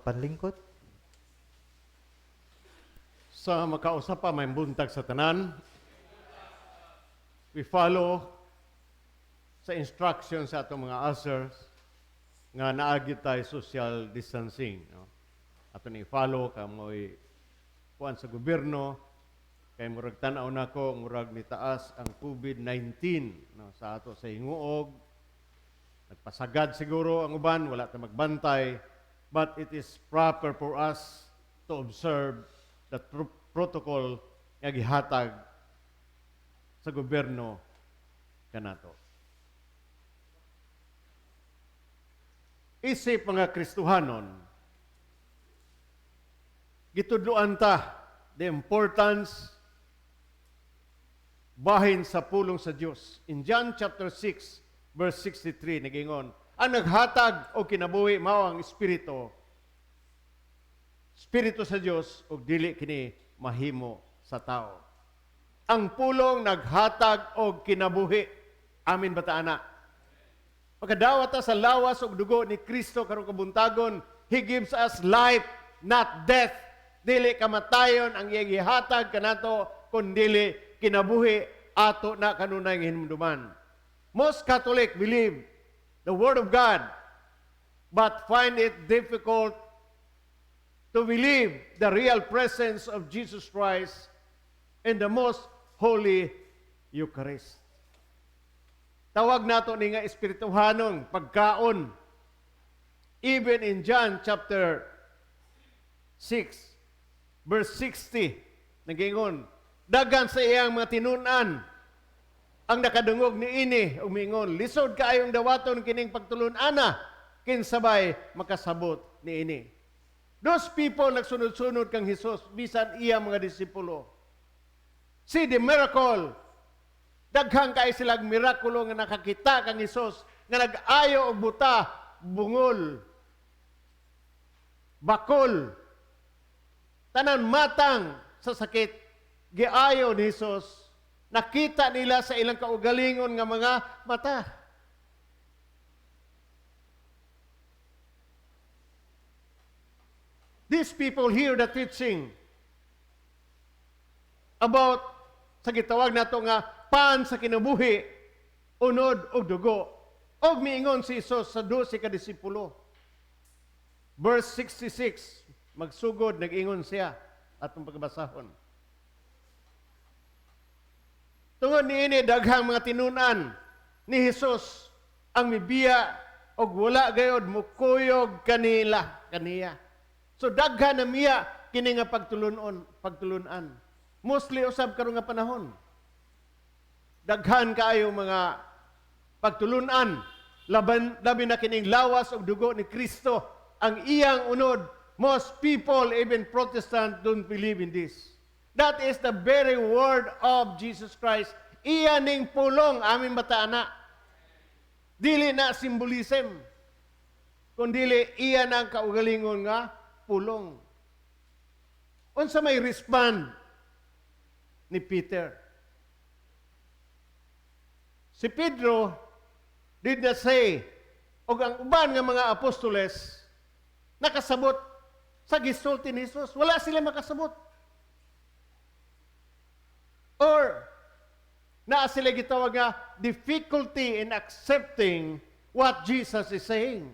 Panlingkod. Sa makausa pa, maayong buntag sa tanan. We follow sa instructions sa atong mga ushers nga naa gyud tay social distancing. No? Ato ni follow kamoy kuan sa gobyerno kay murag tan-aw nako, murag nitaas ang COVID-19, no, sa ato sa Hinguog. Nagpasagad siguro ang uban, wala ta magbantay, but it is proper for us to observe the protocol nga gihatag sa gobyerno kanato. Isip mga Kristohanon, gitudloan ta the importance bahin sa pulong sa Dios. In John chapter 6 verse 63 nagingon, ang naghatag og kinabuhi mao ang Espiritu. Espiritu sa Dios ug dili kini mahimo sa tao. Ang pulong naghatag og kinabuhi. Amin ba ta ana? Pagkadawat ta sa lawas ug dugo ni Kristo karong kabuntagon, He gives us life, not death. Dili kamatayon ang iyang gihatag kanato, kundili kinabuhi ato na kanunay hinumduman. Most Catholic believe the Word of God, but find it difficult to believe the real presence of Jesus Christ in the most holy Eucharist. Tawag nato ni nga espirituhanong pagkaon. Even in John chapter 6, verse 60, nagingon, dagan sa iyang mga tinun-an ang nakadungog ni ini, umingon, "Lisod kaayong dawaton kining pagtulun-ana, kinsabay makasabot ni ini?" Those people nagsunod-sunod kang Jesus, bisan iya mga disipulo. See the miracle. Daghan kay silang mirakulo nga nakakita kang Hesus nga nag-ayo og buta, bungol, bakol, tanan matang sa sakit, giayo ni Hesus. Nakita nila sa ilang kaugalingon nga mga mata. These people hear the teaching about sa gitawag nato nga pan sa kinabuhi, unod og dugo. Og miingon si Jesus sa 12 ka disipulo. Verse 66, magsugod nag-ingon siya atong pagbasahon. Tungod niini daghang mga tinun-an ni Jesus ang mibiya og wala gayod mukuyog kanila kaniya. So daghan na miya kini nga pagtulunan. Mostly usab karon nga panahon. Daghan kaayo mga pagtulunan laban labi na kining lawas og dugo ni Kristo ang iyang unod. Most people, even Protestant, don't believe in this. That is the very word of Jesus Christ. Iya ning pulong, amin bata ana? Dili na symbolism, kundili iya na ang kaugalingon nga pulong. Unsa may respond ni Peter? Si Pedro did not say, og ang uban nga mga apostoles nakasabot sa gisulti ni Jesus. Wala sila makasabot. Or naa sila gitawag nga difficulty in accepting what Jesus is saying.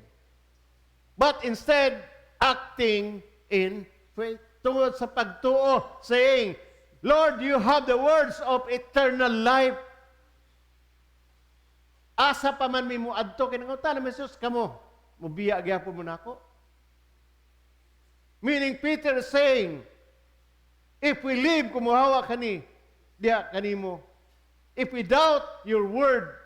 But instead, acting in faith. Tungod sa pagtuo, saying, "Lord, you have the words of eternal life." Asa pa man mi mo adto kay nangutana man Jesus kamo, mubiya gyapon mo nako. Meaning Peter is saying, if we live, kumuhawa kani, diha kanimo. If we doubt your word,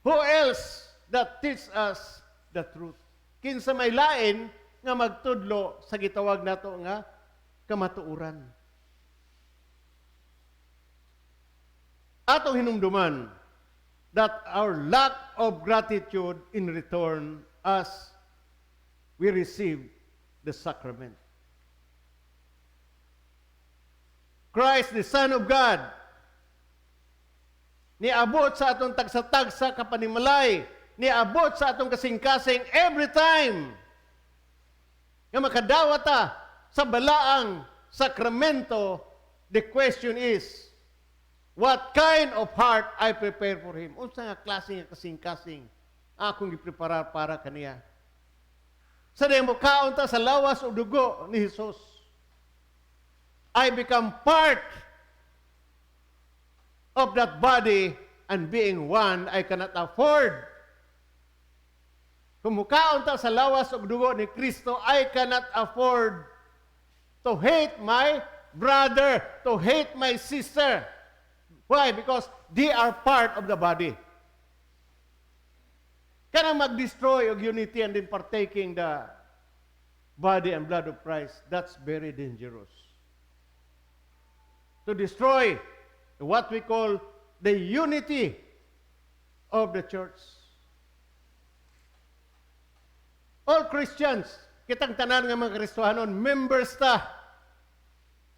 who else that teach us the truth? Kinsa may lain nga magtudlo sa gitawag nato nga kamatuoran? Atong hinumduman that our lack of gratitude in return as we receive the sacrament. Christ, the Son of God, niabot sa atong tagsa-tagsa kapanimalay, niabot sa atong kasing-kasing every time. Nga makadawat ta sa balaang sakramento, the question is, what kind of heart I prepare for Him? Unsa nga klase nga kasing-kasing akong gipreparar para kaniya? Sa dihang mukaon ta sa lawas o dugo ni Jesus, I become part of that body, and being one, I cannot afford. Kung mukaon ta sa lawas ug dugo ni Kristo, I cannot afford to hate my brother, to hate my sister. Why? Because they are part of the body. Kanang mag-destroy og unity and then partaking the body and blood of Christ, that's very dangerous. To destroy what we call the unity of the church. All Christians, kitang tanan nga mga Kristohanon, members ta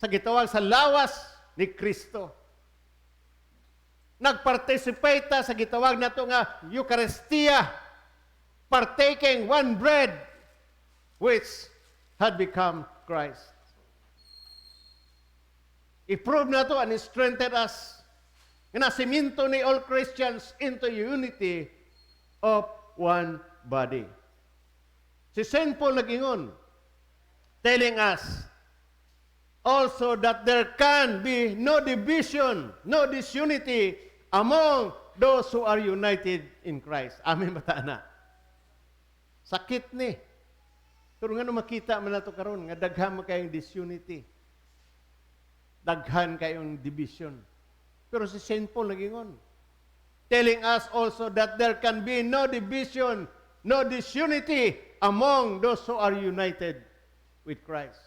sa gitawag sa lawas ni Kristo. Nagparticipate ta sa gitawag nato nga Eucharistia, partaking one bread which had become Christ. I-prove nato and strengthen us nga nasiminto ni all Christians into unity of one body. Si St. Paul nag-ingon, telling us also that there can be no division, no disunity among those who are united in Christ. Amen ba ta na? Sakit ni. Pero nga makita man nato karon nga daghan man kayong disunity. Daghan kayong division. Pero si St. Paul nag-ingon, telling us also that there can be no division, no disunity among those who are united with Christ.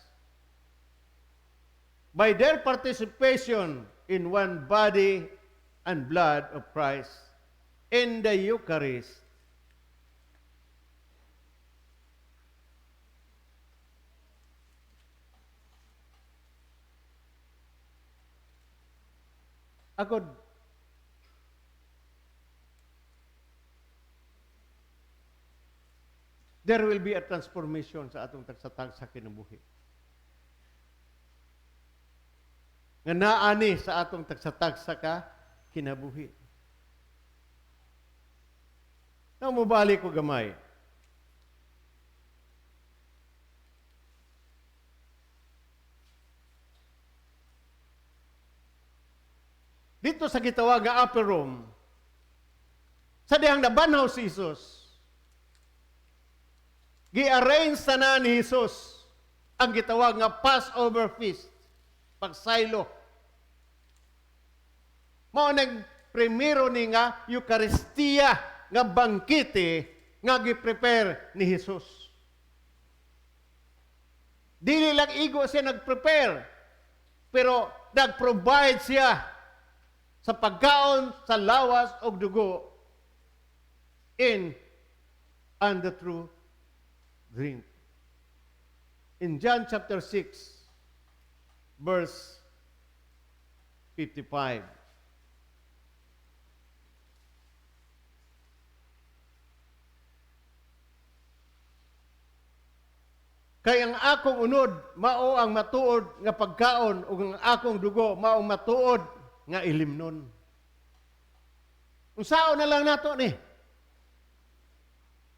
By their participation in one body and blood of Christ in the Eucharist, agod there will be a transformation sa atong tagsa-tagsa kinabuhi. Nga naani sa atong tagsa-tagsa ka kinabuhi. Now, mubalik ko gamay. Dito sa gitawag nga upper room, sa dihang nabanhaw si Jesus, gi-arrange tanan ni Jesus ang gitawag nga Passover feast, pagsaylo. Mao nang primero ni nga Eucharistia nga bangkete nga gi-prepare ni Jesus. Dili lang igo siya nag-prepare, pero nag-provide siya sa pagkaon sa lawas og dugo in and the true drink. In John chapter 6, verse 55. Kay ang akong unod mao ang matuod nga pagkaon ug ang akong dugo mao ang matuod nga ilimnon. Unsaon na lang nato ni?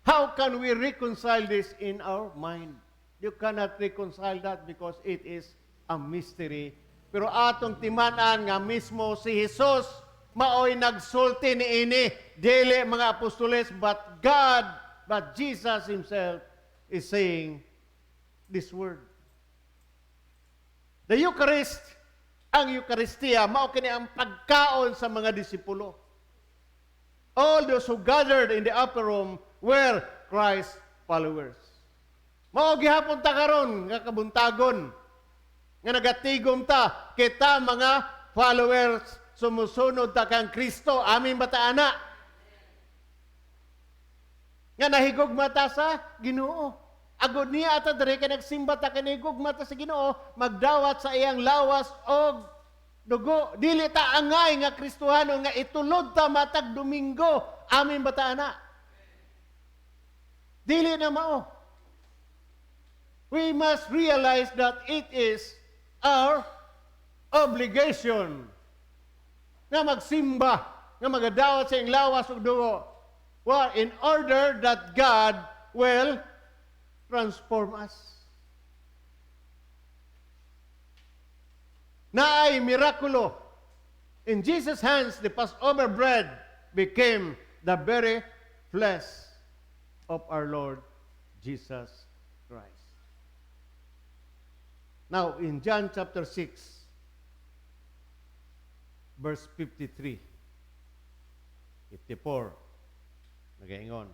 How can we reconcile this in our mind? You cannot reconcile that because it is a mystery. Pero atong timan-an nga mismo si Jesus maoy nagsulti niini, dili mga apostoles, but God, but Jesus himself is saying this word. The Eucharist, ang Eucharistia, mao kini ang pagkaon sa mga disipulo. All those who gathered in the upper room were Christ's followers. Mao gihapon ta karon nga kabuntagon nga nagatigom ta kita mga followers, sumusunod ta kang Kristo. Amin ba ta ana? Nga nahigugma ta sa Ginoo. Agod niya ata diri kay nagsimba ta kay nahigugma ta sa Ginoo, magdawat sa iyang lawas og dugo. Dili ta angay nga Kristohano nga itulod ta matag Domingo. Amin ba ta ana? Dili na mao. We must realize that it is our obligation nga magsimba, nga magadawat sa iyang lawas ug dugo. Well, in order that God will transform us. Naay mirakulo. In Jesus' hands, the Passover bread became the very flesh of our Lord Jesus Christ. Now, in John chapter 6, verse 53, 54, nagaingon,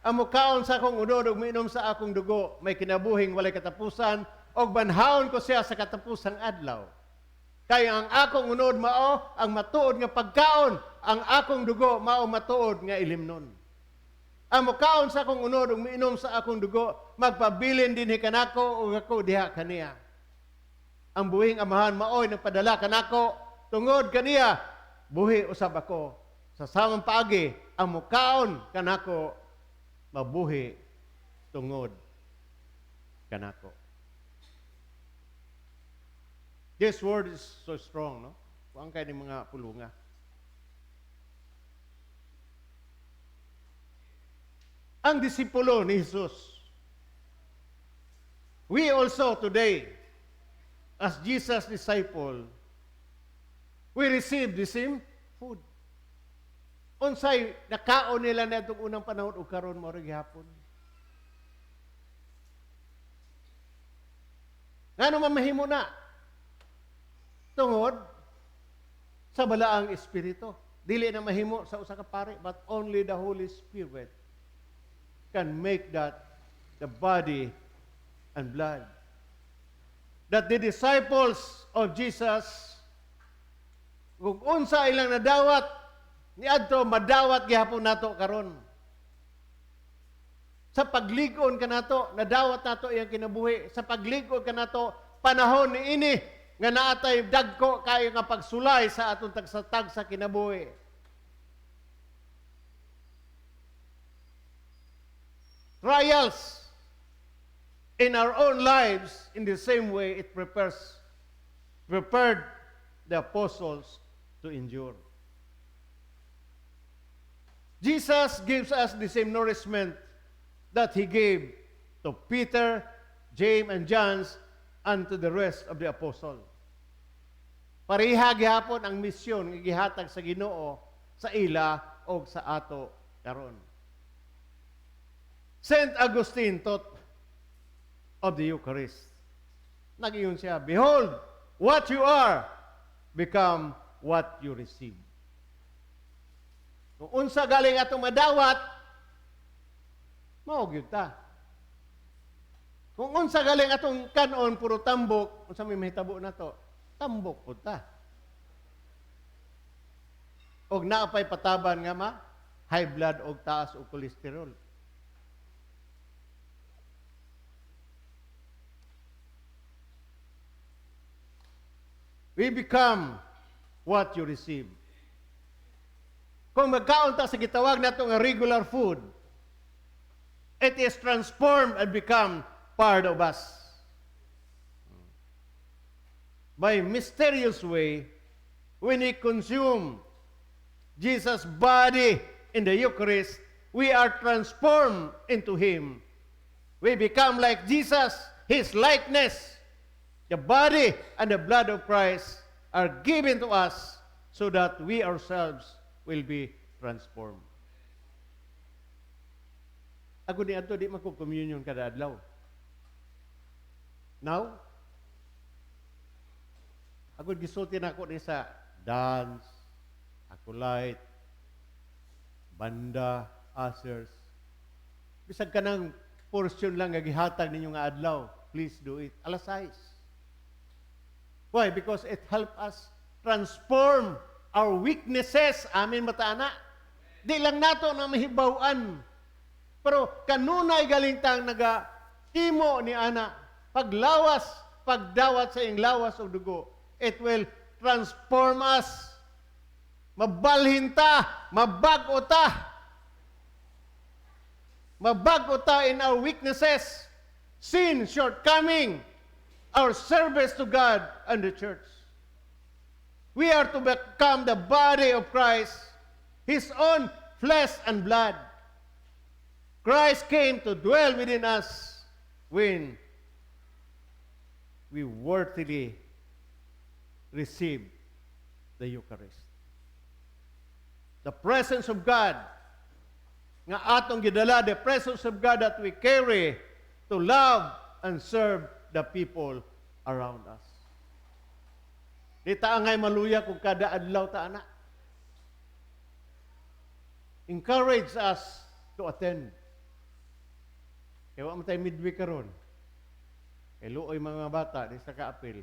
"Ang mukaon sa akong unod ug miinom sa akong dugo, may kinabuhing walay katapusan, ug banhawon ko siya sa katapusang adlaw. Kay ang akong unod mao ang matuod nga pagkaon, ang akong dugo mao matuod nga ilimnon. Ang mukaon sa akong unod ug miinom sa akong dugo, magpabilin dinhi kanako ug ako diha kaniya. Ang buhing Amahan maoy nagpadala kanako, tungod kaniya buhi usab ako. Sa samang paagi, ang mukaon kanako mabuhi tungod kanako." This word is so strong, no? Kuang kay ni mga pulunga. Ang disipulo ni Jesus. We also today, as Jesus' disciple, we receive the same food. Unsay nakaon nila niadtong unang panahon ug karon mao ra gihapon. Ngano man mahimo na? Tungod sa balaang espiritu. Dili na mahimo sa usa ka pare, but only the Holy Spirit can make that the body and blood. That the disciples of Jesus, kung unsa ilang nadawat niadto, madawat gihapon nato karon. Sa paglig-on kanato, nadawat nato iyang kinabuhi. Sa paglig-on kanato, panahon niini nga naatay dagko kayo nga pagsulay sa atong tagsa-tagsa kinabuhi. Trials in our own lives, in the same way it prepared the apostles to endure. Jesus gives us the same nourishment that He gave to Peter, James, and John, and to the rest of the apostles. Pareha gihapon ang misyon nga gihatag sa Ginoo sa ila og sa ato karon. Saint Augustine taught of the Eucharist. Nag-iyon siya, "Behold, what you are, become what you receive." Kung unsa galing atong madawat, mao gyud ta. Kung unsa galing atong kanon, puro tambok, unsa may mahitabo nato? Tambok pud ta. Og naa pay pataban nga ma, high blood og taas og cholesterol. We become what you receive. Kung magkaon ta sa gitawag nato nga regular food, it is transformed and become part of us. By mysterious way, when we consume Jesus' body in the Eucharist, we are transformed into Him. We become like Jesus, His likeness. The body and the blood of Christ are given to us so that we ourselves will be transformed. Ako ni adto di man ko communion kada adlaw. Now, ako gisulti na ako ni sa dance, acolyte, banda, ushers. Bisag kanang portion lang nga gihatag ninyo nga adlaw, please do it. Alas 6. Why? Because it help us transform our weaknesses. Amen, mata ana? Di lang nato na mahibaw-an. Pero kanunay galing tang naga timo ni ana, paglawas, pagdawat sa iyang lawas o dugo, it will transform us. Mabalhin ta, mabag-o ta. Mabag-o ta in our weaknesses. Sin, shortcoming, our service to God and the church. We are to become the body of Christ, His own flesh and blood. Christ came to dwell within us when we worthily receive the Eucharist. The presence of God nga atong gidala, the presence of God that we carry to love and serve the people around us. Di ta angay maluya kung kada adlaw ta ana. Encourage us to attend. Kaya wa man tayo midweek karon. Kay luoy mga bata, di sa kaapil.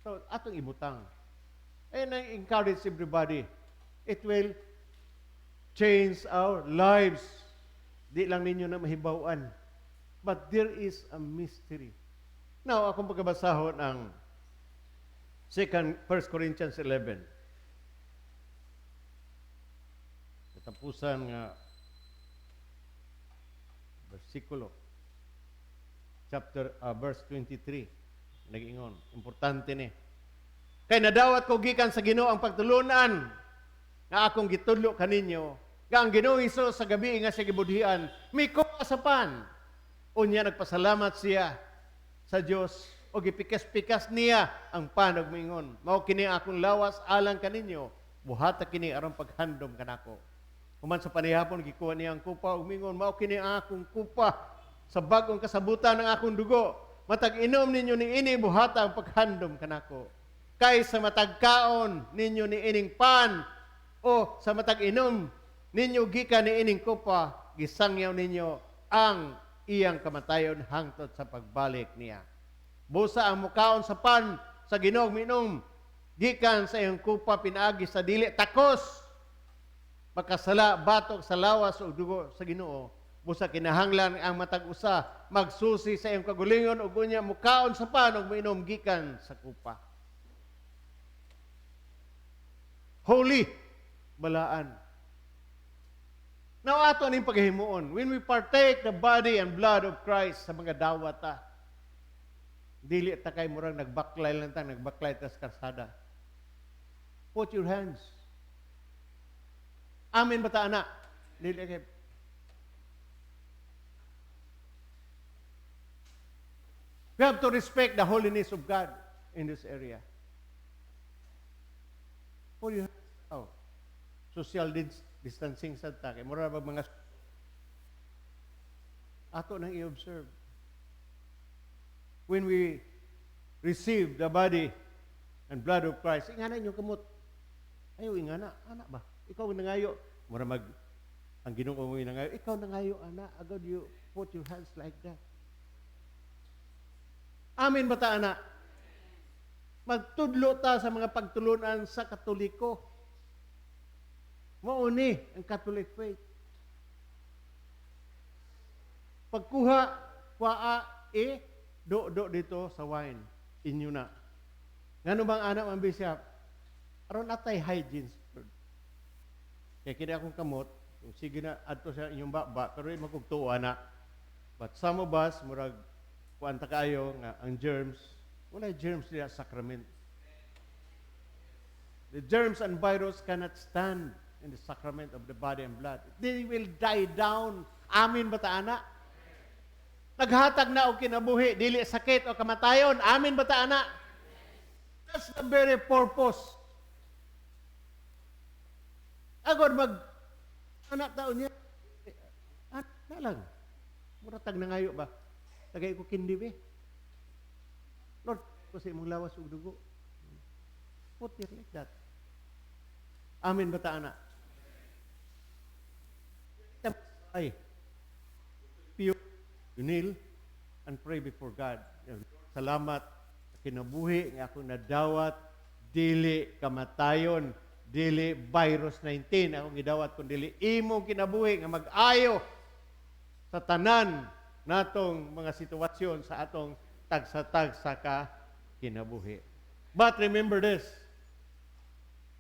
So, atong ibutang. And I encourage everybody. It will change our lives. Di lang ninyo na mahibawan. But there is a mystery. Now, akong pagkabasahon ang 1 Corinthians 11. Katapusan nga versikulo. Chapter verse 23. Nag-ingon. Importante ni. "Kay nadawat ko gikan sa Ginoo ang pagtulunan nga akong gitudlo kaninyo, nga ang Ginoong Hesus, sa gabi nga siya gibudhian, mikuha sa pan. Unya nagpasalamat siya sa Dios o gipikas-pikas niya ang pan ug miingon, 'Mao kini akong lawas alang kaninyo, buhata kini aron paghandom kanako.' Human sa panihapon, gikuha niya ang kupa ug miingon, 'Mao kini ang akong kupa sa bag-ong kasabutan ng akong dugo. Matag inom ninyo niini, buhata ang paghandom kanako. Kay sa matag kaon ninyo niining pan o sa matag inom ninyo gikan niining kupa, gisangyaw ninyo ang iyang kamatayon hangtod sa pagbalik niya. Busa ang mukaon sa pan sa Ginoo, minom gikan sa iyang kupa pinaagi sa dili takos, makasala batok sa lawas ug dugo sa Ginoo. Busa kinahanglan ang matag usa magsusi sa iyang kaugalingon ug unya mukaon sa pan ug miinom gikan sa kupa." Holy, balaan. Now ato ning paghimuon when we partake the body and blood of Christ sa mga dawata, dili ta kay murag nagbaklay lang ta, nagbaklay ta sa karsada. Put your hands. Amen ba ta ana? Dili kay. We have to respect the holiness of God in this area. Put your hands. Oh. Social distancing sa ta kay mura bag mga ato nang i-observe. When we receive the body and blood of Christ, ingana inyong kamot. Ayaw ingana, ana ba? Ikaw nangayo, mura mag ang Ginoo mo nangayo, ikaw nangayo ana, agad you put your hands like that. Amen ba ta ana? Magtudlo ta sa mga pagtulunan sa Katoliko. Mao ni ang Catholic faith. Pagkuha, kuha, e, do, do dito sa wine. Inyo na. Ngano bang anak man, Bishop? Aron atay hygiene. Kaya kini akong kamot, kung sige na adto sa inyong baba, pero di magkugtuo na. But some of us, murag, kuan ta kaayo nga ang germs, wala germs diya sa sacrament. The germs and virus cannot stand in the sacrament of the body and blood. They will die down. Amen ba ta ana? Naghatag na og kinabuhi, dili sakit o kamatayon. Amen ba ta ana? That's the very purpose. Agod mag anak taon niya. Anak lang. Mura tag nangayo ba? Tagay ko kindi be. Lord, ko sa imong lawas ug dugo. Put it like that. Amen ba ta ana? Ay, you kneel and pray before God. Salamat sa kinabuhi nga akong nadawat, dili kamatayon, dili virus 19 akong gidawat, kun dili imong kinabuhi nga mag-ayo sa tanan natong mga sitwasyon sa atong tagsa-tagsa ka kinabuhi. But remember this,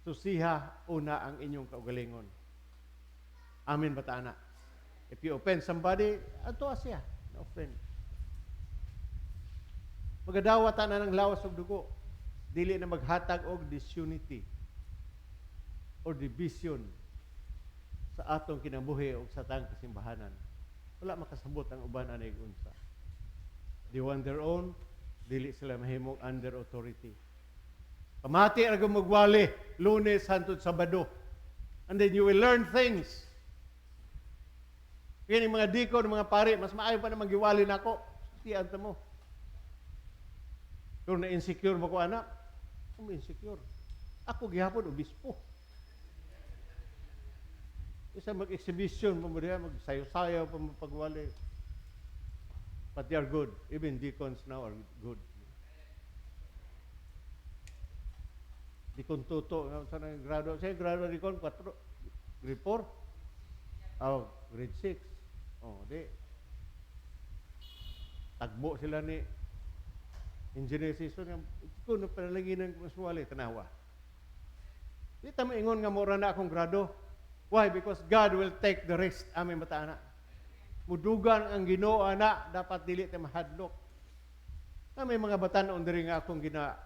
susiha una ang inyong kaugalingon. Amen ba ta ana? If you offend somebody, ato siya, na offend. Magadawat ta na ng lawas ug dugo. Dili na maghatag og disunity or division sa atong kinabuhi o sa atong kasimbahanan. Wala makasabot ang uban anay unsa. They want their own, dili sila mahimong under authority. Pamati ra magwali, Lunes hangtod Sabado. And then you will learn things. Kaya mga dikon, mga pare, mas maayo pa na magiwali nako. Sultian ta mo. Pero na-insecure mo ko, anak. Ako insecure. Ako gihapon, obispo. Isa mag-exhibition pa mo diha, magsayo-sayo pa mo pagwali. But they are good. Even deacons now are good. Deacon Toto, sa nang grado? Sa grado deacon, 4, grade 4? Oh, grade 6. Oh, di. Tagbo sila ni Engineer Season, ko na panalanginan ko masuwali, tanawa. Di ta maingon nga mura na akong grado. Why? Because God will take the rest. Amen ba ta ana? Mudugang ang Ginoo ana, dapat dili ta mahadlok. Na may mga batan-on diri nga akong gina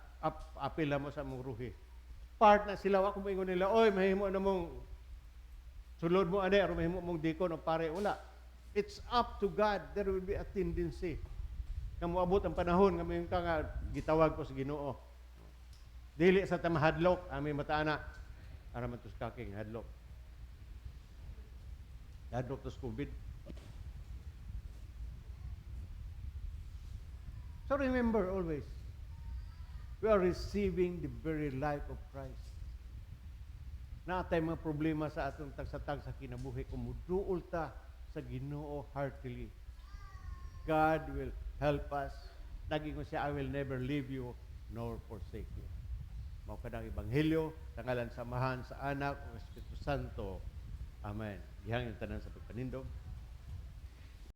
apila mo sa among ruhi. Part na sila, ako moingon nila, "Oy, mahimo na mong sulod mo ane, or mahimo mong dikon o pare." Wala. It's up to God. There will be a tendency nga moabot ang panahon nga moingon ka nga gitawag ko sa Ginoo. Dili sa ta mahadlok, amen ba ta ana? Ara man tos kaking hadlok. Hadlok tos COVID. So remember always, we are receiving the very life of Christ. Naa tay mga problema sa atong tagsa-tag sa kinabuhi, kung muduol ta sa Ginoo heartily, God will help us. Nag-ingon siya, "I will never leave you nor forsake you." Mao kanang ebanghelyo sa ngalan sa Amahan, sa Anak, ug Espiritu Santo. Amen. Gihangyo tanan sa pagpanindog.